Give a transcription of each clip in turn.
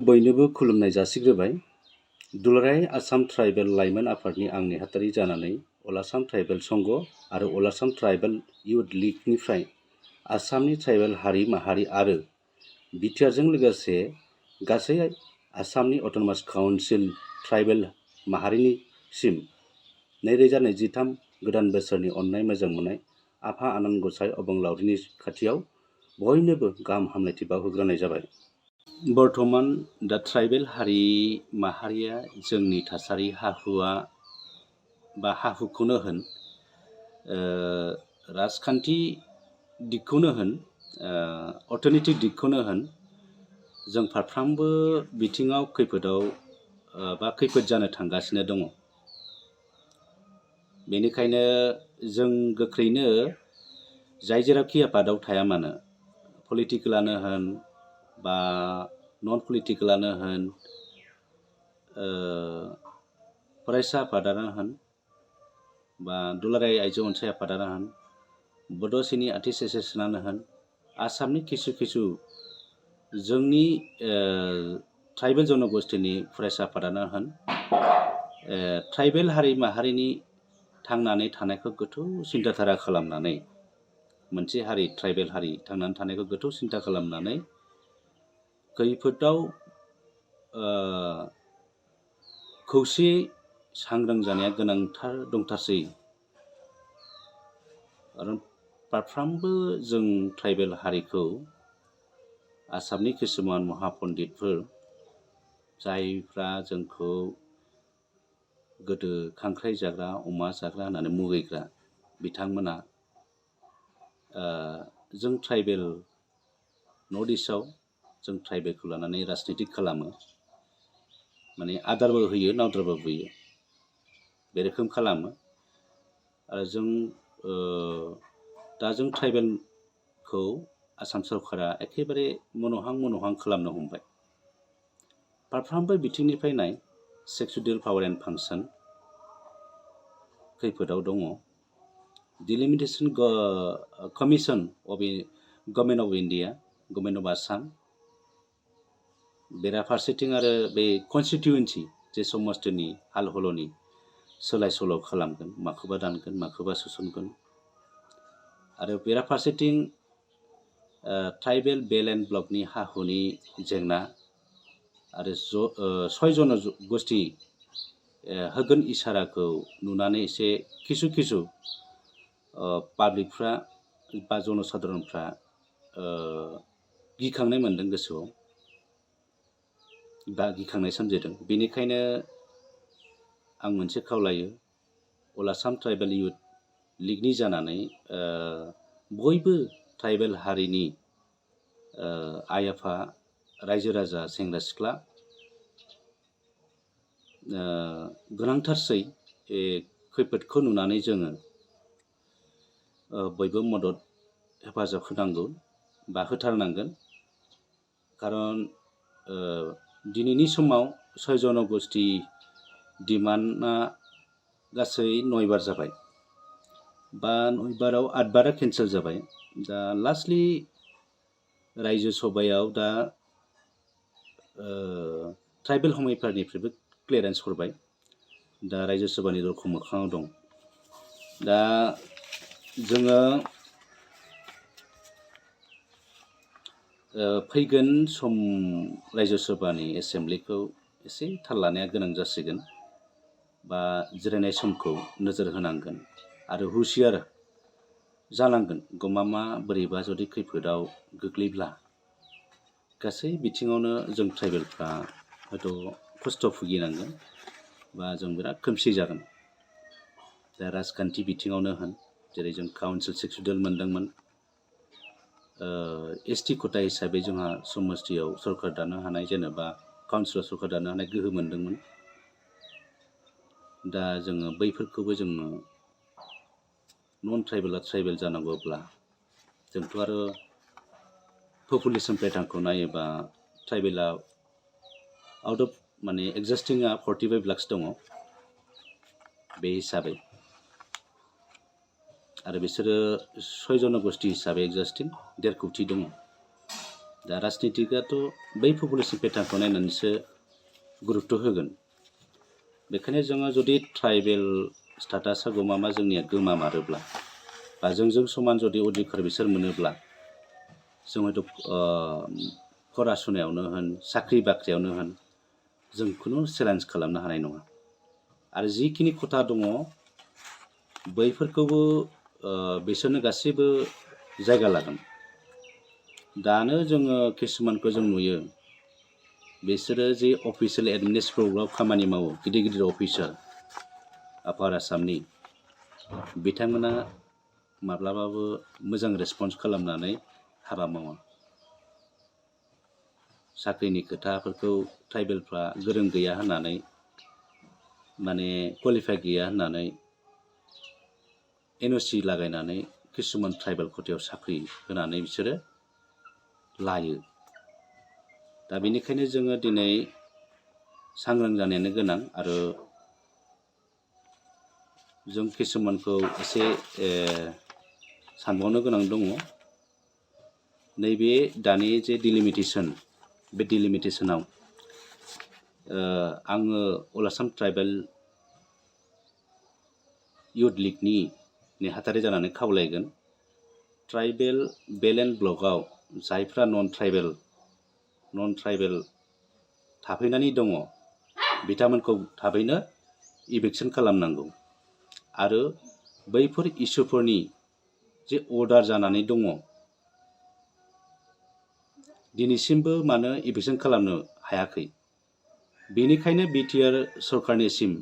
बयनोबो खुलुमनाय जासिग्रोबाय। दुलाराय आसाम ट्राइबेल लाइमोन आफादनि आं नेहाथारि जानानै अल आसाम ट्राइबेल संघ आरो अल आसाम ट्राइबेल इयुथ लीगनिफ्राय आसामनि ट्राइबेल हारि माहारि आरो बिटिआरजों लोगोसे गासै आसामनि अट'नमास काउन्सिल ट्राइबेल माहारिनिसिम 2023 गोदान बोसोरनि अननाय मोजां मोननाय आफा आनान गसाइ अबंलावरिनि खाथियाव बयनोबो गाहाम हामलायथि बावहरग्रोनाय जाबाय। बर्तमान दा ट्राइबेल हारि माहारिया जोंनि थासारि हा-हुआ बा हा-हुखौनो होन, राजखान्थि दिगखौनो होन, अर्थनैतिक दिगखौनो होन, जों फारफ्रामबो बिथिङाव खैफोदाव बा खैफोद जानो थांगासिनो दङ। बेनिखायनो जों गोख्रैनो जाय जेरावखि आफादाव थाया मानो, पलिटिकेलानो होन बा नन पलिटिकेलानो होन, फरायसा आफादानो होन बा दुलाराय आइजो अनसाय आफादानो होन, बड'सेनि आर्टिस्ट एस'सियेसनानो होन, आसामनि किसु जोंनि ट्राइबेल जनगोष्ठीनि फरायसा आफादानो होन, ट्राइबेल हारि माहारिनि थांनानै थानायखौ गोथौ सिन्ताधारा खालामनानै, मोनसे हारि ट्राइबेल हारि थांनानै थानायखौ गोथौ सिन्ता खालामनानै खैफोदाव खौसेयै सांग्रां जानाया गोनांथार दंथारसै। आरो फारफ्रामबो जों ट्राइबेल हारिखौ आसामनि किसुमान महापन्डितफोर, जायफ्रा जोंखौ गोदो खांख्राइ जाग्रा, अमा जाग्रा होननानै मुगैग्रा बिथांमोना जों ट्राइबेल नर्थ इस्टआव जों ट्राइबेलखौ लानानै राजनितिक खालामो, माने आदारबो होयो नावद्राबो बुयो, बे रोखोम खालामो। आरो दा जों ट्राइबेलखौ आसाम सरकारा एखेबारे मन'हां खालामनो हमबाय। फारफ्रामबो बिथिंनिफ्राय नाय, सेक्सुयेल पावार एन्ड फांसन खैफोदाव दङ। Delimitation commission of government of India, government of Assam, बेराफारसेथिं आरो बे कनस्टिटिउन्सि जे समस्तिनि हाल हल'नि सोलाय सोल' खालामगोन, माखौबा दानगोन, माखौबा सोसनगोन। आरो बेराफारसेथिं ट्राइबेल बेल एन्ड ब्लकनि हा-हुनि जेंना आरो 6 जनगोष्ठी होगोन इसाराखौ नुनानै एसे किसु पाब्लिकफ्रा बा जनसाधारनफ्रा गिखांनाय मोनदों गोसोआव, बा गिखांनाय सोमजिदों। बेनिखायनो आं मोनसे खावलायो, अल आसाम ट्राइबेल इयुथ लीगनि जानानै बयबो ट्राइबेल हारिनि आइ आफा, रायजो राजा, सेंग्रा सिख्ला गोनांथारसै खैफोदखौ नुनानै जोङो बयबो मदद हेफाजाब होनांगौ बा होथारनांगोन। खारन दिनैनि समाव 6 जनगोष्ठी डिमान्डआ गासै 9 बार जाबाय, बा 9 बाराव 8 बारा केन्सेल जाबाय। दा लास्टलि रायजो सभायाव दा ट्राइबेल हमैफोरनिफ्रायबो क्लियारेन्स हरबाय, दा रायजो सभानि दरखं मोखाङाव दं। दा जोङो फैगोन सम रायजो सभानि एसेम्ब्लिखौ एसे थाल लानाया गोनां जासिगोन, बा जिरायनाय समखौ नोजोर होनांगोन आरो हुसियार जानांगोन। गमामा बोरैबा जुदि खैफोदाव गोग्लैब्ला गासै बिथिङावनो जों ट्राइबेलफ्रा हयथ' खस्थ' भुगिनांगोन, बा जों बिराद खोमसि जागोन। दा राजखान्थि बिथिङावनो होन, जेरै जों काउन्सिल सेक्सुयेल मोनदोंमोन, एसटि खथा हिसाबै जोंहा समस्तियाव सरकार दानो हानाय, जेनेबा काउन्सिलाव सरकार दानो हानाय गोहो मोनदोंमोन। दा जोङो बैफोरखौबो जोङो नन ट्राइबेला ट्राइबेल जानांगौब्ला, जोंथ' आरो पपुलेसन पेटार्नखौ नायोबा ट्राइबेला आउट अफ माने एक्जिस्टिंआ 45 लाखस दङ बे हिसाबै, आरो बिसोरो 6 जनगोष्ठी हिसाबै एक्जिस्टिं 1.5 कौटि दङ। दा राजनितिकआथ' बै पपुलेसन पेटार्नखौ नायनानैसो गुरुत्त' होगोन। बेखायनो जोङो जुदि ट्राइबेल स्टेटासआ गमामा जोंनिया गोमामारोब्ला बा जोंजों समान जुदि अधिकार बिसोर मोनोब्ला जों हयथ' फरासुनायावनो होन साख्रि बाख्रियावनो होन जों खुनु चेलेन्ज खालामनो हानाय नङा। आरो जिखिनि खथा दङ बैफोरखौबो बिसोरनो गासैबो जायगा लागोन। दानो जोङो किसुमानखौ जों नुयो बिसोरो जे अफिसियेल एडमिनिस्ट्रेटिभआव खामानि मावो गिदिर गिदिर अफिसार आपार आसामनि बिथांमोना माब्लाबाबो मोजां रेसपन्स खालामनानै हाबा मावा। साख्रिनि खोथाफोरखौ ट्राइबेलफ्रा गोरों गैया होननानै माने क्वालिफाइ गैया होननानै NOC लागायनानै किसुमान ट्राइबेल खथायाव साख्रि होनानै बिसोरो लायो। दा बेनिखायनो जोङो दिनै सांग्रां जानायानो गोनां आरो जों किसुमानखौ एसे सानबावनो गोनां दङ। नैबे दानि जे डिलिमिटेसन बे डिलिमिटेसनाव आङो अल आसाम ट्राइबेल इउथ लिगनि नेहाथारि जानानै खावलायगोन ट्राइबेल बेल एन्ड ब्लकआव जायफ्रा नन ट्राइबेल थाफैनानै दङ बिथांमोनखौ थाबैनो इभिकसन खालामनांगौ। आरो बैफोर इसुफोरनि जे अर्डार जानानै दङ दिनैसिमबो मानो इभिकसन खालामनो हायाखै। बेनिखायनो BTR सरकारनिसिम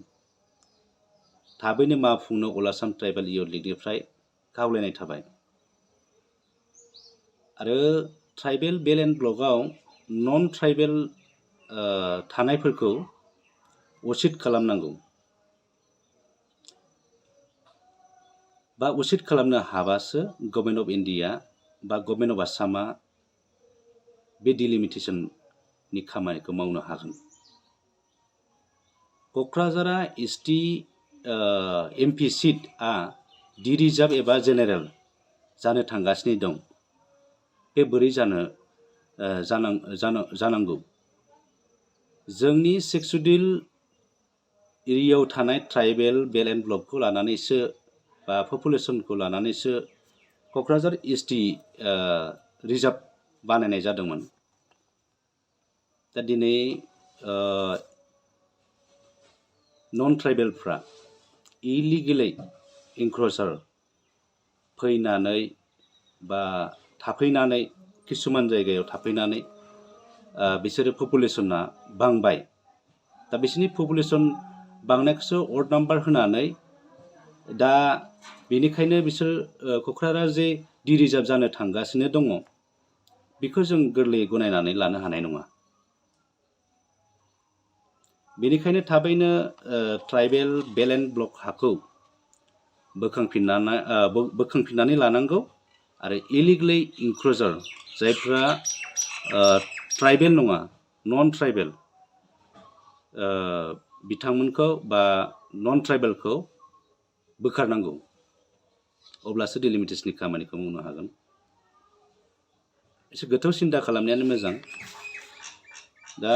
थाबैनो मावफुंनो अल आसाम ट्राइबेल इउथ लिगनिफ्राय खावलायनाय थाबाय। आरो ट्राइबेल बेल एन्ड ब्लकआव नन ट्राइबेल थानायफोरखौ उचित खालामनांगौ बा उचित खालामनो हाबासो गभर्नमेन्ट अफ इन्डिया बा गभर्नमेन्ट अफ आसामा बे डिलिमिटेसननि खामानिखौ मावनो हागोन। क'क्राझारा ST MP सिटआ डि रिजार्भ एबा जेनेरेल जानो थांगासिनो दं। बे बोरै जानांगौ? जोंनि 6 शिड्युल एरियायाव थानाय ट्राइबेल बेल एन्ड ब्लकखौ लानानैसो बा पपुलेसनखौ लानानैसो क'क्राझार ST रिजार्भ बानायनाय जादोंमोन। दा दिनै नन ट्राइबेलफ्रा इलिगेलै इनक्रचार फैनानै बा थाफैनानै किसुमान जायगायाव थाफैनानै बिसोरो पपुलेसना बांबाय। दा बिसोरनि पपुलेसन बांनायखौसो अर्ड नाम्बार होनानै दा बेनिखायनो बिसोर क'क्राझार जे डि रिजार्भ जानो थांगासिनो दङ बेखौ जों गोरलैयै गनायनानै लानो हानाय नङा। बेनिखायनो थाबैनो ट्राइबेल बेल एन्ड ब्लक हाखौ बोखांफिननानै लानांगौ आरो इलिगेलै इनक्रचार जायफ्रा ट्राइबेल नङा नन ट्राइबेल बिथांमोनखौ बा नन ट्राइबेलखौ बोखारनांगौ। अब्लासो डिलिमिटेसननि खामानिखौ मावनो हागोन। एसे गोथौ सिन्ता खालामनायानो मोजां। दा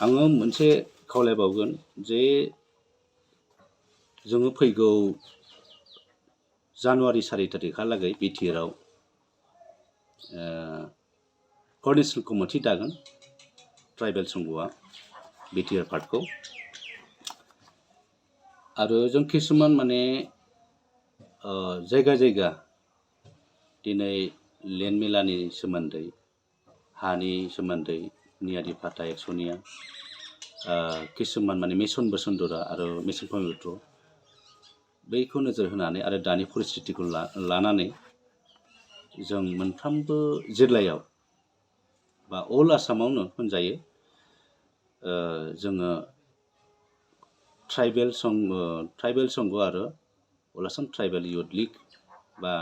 आङो मोनसे खावलायबावगोन जे जोङो फैगौ जानुवारि 4 तारिखहालागै BTRआव कर्डिनेसन कमिटि दागोन ट्राइबेल संघआ BTR पार्टखौ। आरो जों किसुमान माने जायगा जायगा दिनै लेन्ड मेलानि सोमोन्दै हानि सोमोन्दै नियादि फाटा एक्सनिया किसुमान माने मिशन बसुन्धरा आरो मिशन पवित्र बैखौ नोजोर होनानै आरो दानि परिस्थितिखौ लानानै जों मोनफ्रोमबो जिल्लायाव बा अल आसामावनो होनजायो जोङो ट्राइबेल संघ आरो अल आसाम ट्राइबेल इउथ लिग बा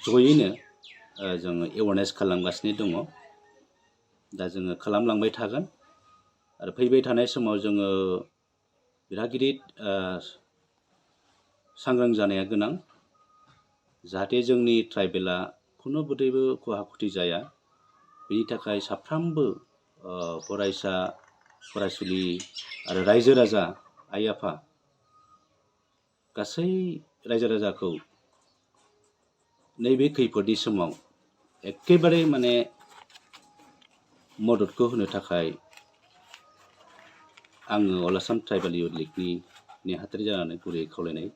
जयैनो जोङो एवारनेस खालामगासिनो दङ। दा जोङो खालामलांबाय थागोन आरो फैबाय थानाय समाव जोङो बिराद गिदिर सांग्रां जानाया गोनां। जाहाथे जोंनि ट्राइबेला खुनुबोदैबो खहा खुथि जाया बेनि थाखाय साफ्रोमबो फरायसा फरायसुलि आरो रायजो राजा आइ आफा गासै रायजो राजाखौ नैबे खैफोदनि समाव एखेबारे माने मददखौ होनो थाखाय आङो अल आसाम ट्राइबेल इउथ लिगनि नेहाथारि जानानै गुरैयै खावलायनाय